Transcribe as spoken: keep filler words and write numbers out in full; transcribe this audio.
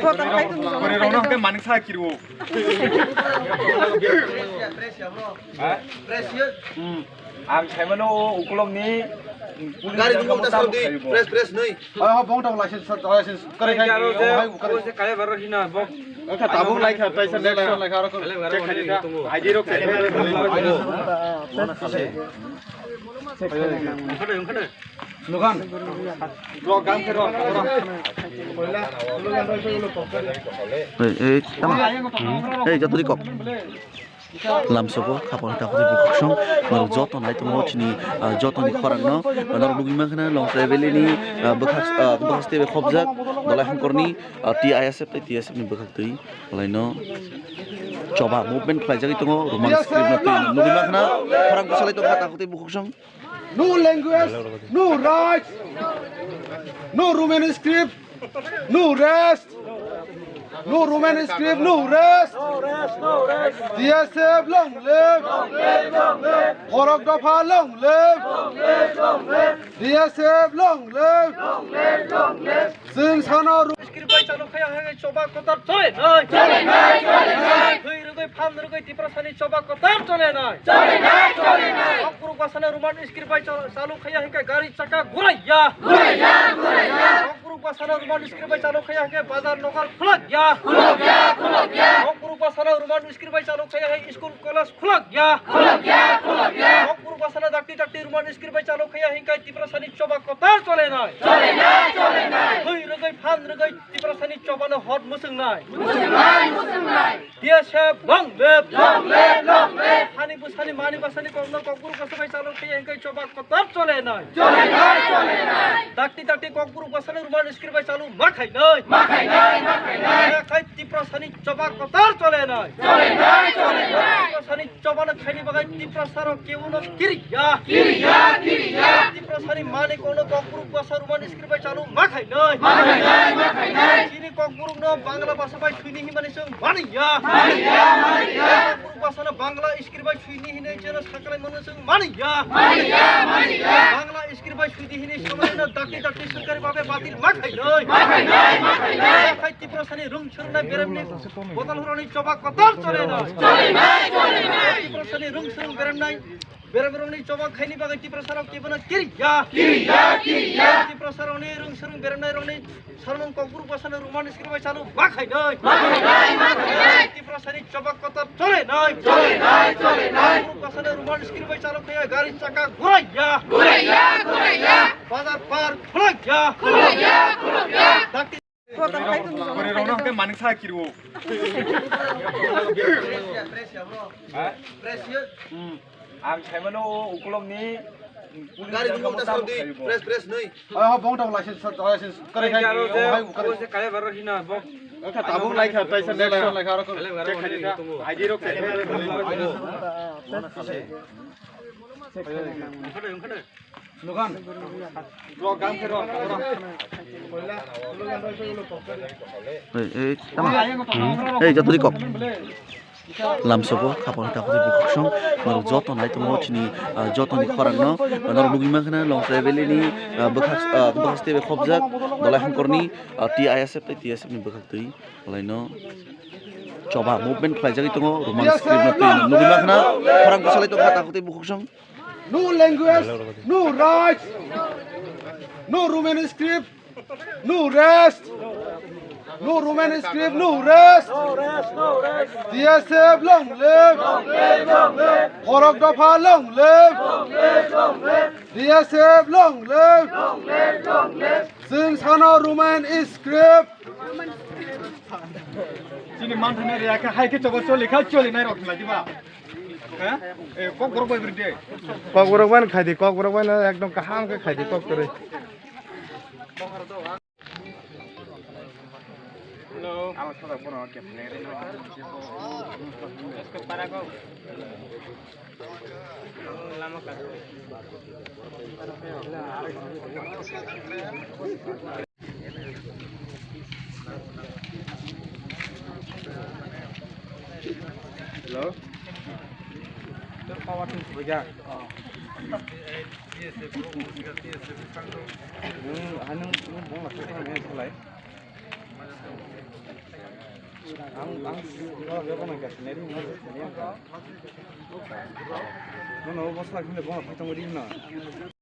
Kore rok no hwnkhe manik sa kiriwo. Ha? Hmm. Ang saimano o ukulok ni gari dungkol ta saudi, press, press nui. Oi, ho, bong tong license, license. Kare khai, aro je, hai, kare. Aro je kaya baro hina, bong. Aka tabuk lai kha, tai sa next one lai kha, aro ko. Check khai ta. I D rok check khai. Ungkha de, ungkha de. Nukan. Rok gam khe rok. Ei, ei, tama. Ei, jaturi kok. Lamsogo khapang takhuti bukhuk song norok joto nai tongo chini, ah, jotoni khorang no norok nugwi mankha na Longtrai Valley ni, ah, bwkhak, ah, bwkhak stebe khobjak Dolai Hongkor ni, ah, T I S F tei T S F ni bwkhak twi kwlai no choba movement khlai jagwi tongo Roman script no twi nugwi mankha na khorang bwsalai tongkha takhuti bukhuk song. No language, no rights, no Roman script, no rest, no Roman script, no rest. T S F long live. Khorok dopha long live. T S F long live. Chwng sano ru- Script bai chalo khaya hai choba kotor chole nai. Chole nai, chole nai. Thwi rwgwi phan rwgwi Tiprasani choba kotor chole nai. Chole nai, chole nai. Kokborok bwsano Roman script bai chal-, chalo khaya hwnkhe gari chaka guraiya. Guraiya, guraiya. Kokborok bwsano Roman script bai chalo khaya hwnkhe bazar nogar khulakya. Khulakya, khulakya. Kokborok bwsano Roman script bai chalo khaya hai school college khulakya. Khulakya, khulakya. Kokborok bwsano dakti dakti Roman script bai chalo khaya hwnkhe Tiprasani choba kotor chole nai. Chole nai, chole nai. Thwi rwgwi phan rwgwi Tiprasani chobano hot mwswng nai. Mwswng nai, mwswng nai. T S F long live. Long live, long live. Hani bwsani mani bwsani kokno Kokborok bwsa bai chalo khaya hwnkhe choba kotor chole nai. Chole nai, chole nai. Dakti dakti Kokborok bwsano Roman script bai chalo ma khai nai. Ma khai nai, ma khai nai. Khai Tiprasani choba kotor chole nai. Chole nai, chole nai. Tiprasani chobano khaini bagwi Tiprasarok kebono kiriya. Kiriya, kiriya. Tiprasani mani kokno Kokborok bwsa Roman script bai chalo ma khai nai. Ma khai nai, ma khai nai. Chini Kokborokno Bangla bwsa bai swini himani chwng maniya. Maniya, maniya. Kokborok bwsano Bangla script bai swini hinwi chwngno saklai mano chwng maniya. Maniya, maniya. Bangla script bai swini hinwi samalino dakti dakti sorkari babe batil ma khai nai. Ma khai nai, ma khai nai. Khai Tiprasani rung chwrwngnai beremni bodol hwnwi choba kotor chole nai. Chole nai, chole nai. Tiprasani rung chwrwng beremnai berem rungni choba khaini bagwi Tiprasarok kebono kiriya. Kiriya, kiriya. Tiprasarokni rung chwrwng beremnai rokni salmung Kokborok bwsano Roman script bai chalo ma khai nai. Ma khai nai, ma khai nai. Tiprasani choba kotor chole nai. Chole nai, chole nai. Kokborok bwsano Roman script bai chalo khaya gari chaka guraiya. Guraiya, guraiya. Bazar par khulaiya. Khulaiya, khulaiya. Dakti Kore rok no hwnkhe manik sa kiriwo. Ha? Hmm. Ang saimano o ukulok ni gari dungkol ta saudi, press, press nui. Oi, ho, bong tong license, license. Kare khai, aro je, hai, kare. Aro je kaya baro hina, bong. Aka tabuk lai kha, tai sa next one lai kha, aro ko. Check khai ta. I D rok check khai. Ungkha de, ungkha de. Nukan. Rok gam khe rok. Ei, ei, tama. Hmm. Ei, jaturi kok. Lamsogo khapang takhuti bukhuk song norok joto nai tongo chini, ah, jotoni khorang no norok nugwi mankha na Longtrai Valley ni, ah, bwkhak, ah, bwkhak stebe khobjak Dolai Hongkor ni, ah, T I S F tei T S F ni bwkhak twi kwlai no choba movement khlai jagwi tongo Roman script no twi nugwi mankha na khorang bwsalai tongkha takhuti bukhuk song. No language, no rights, no Roman script, no rest, no Roman script, no rest. T S F long live. Khorok dopha long live. T S F long live. Chwng sano Roman script. Chini manthani reya khe hai khe chobo choli kha choli nai rok khlai diba. He? Eh, Kokborok bai bri de. Kokborok bai khai di, Kokborok bai na ekdom kaham khe khai di, kok kwrwi. Hello. Ama sora bono khe phai de no. Esko para ko. Lama ka. Hello? Power tools boja. Hmm, anu, anu, bong la, bong la, bong la. Ang ang bono gak sinai ri no sinai ang. Nono bo sak hino bono phai tongo ri no.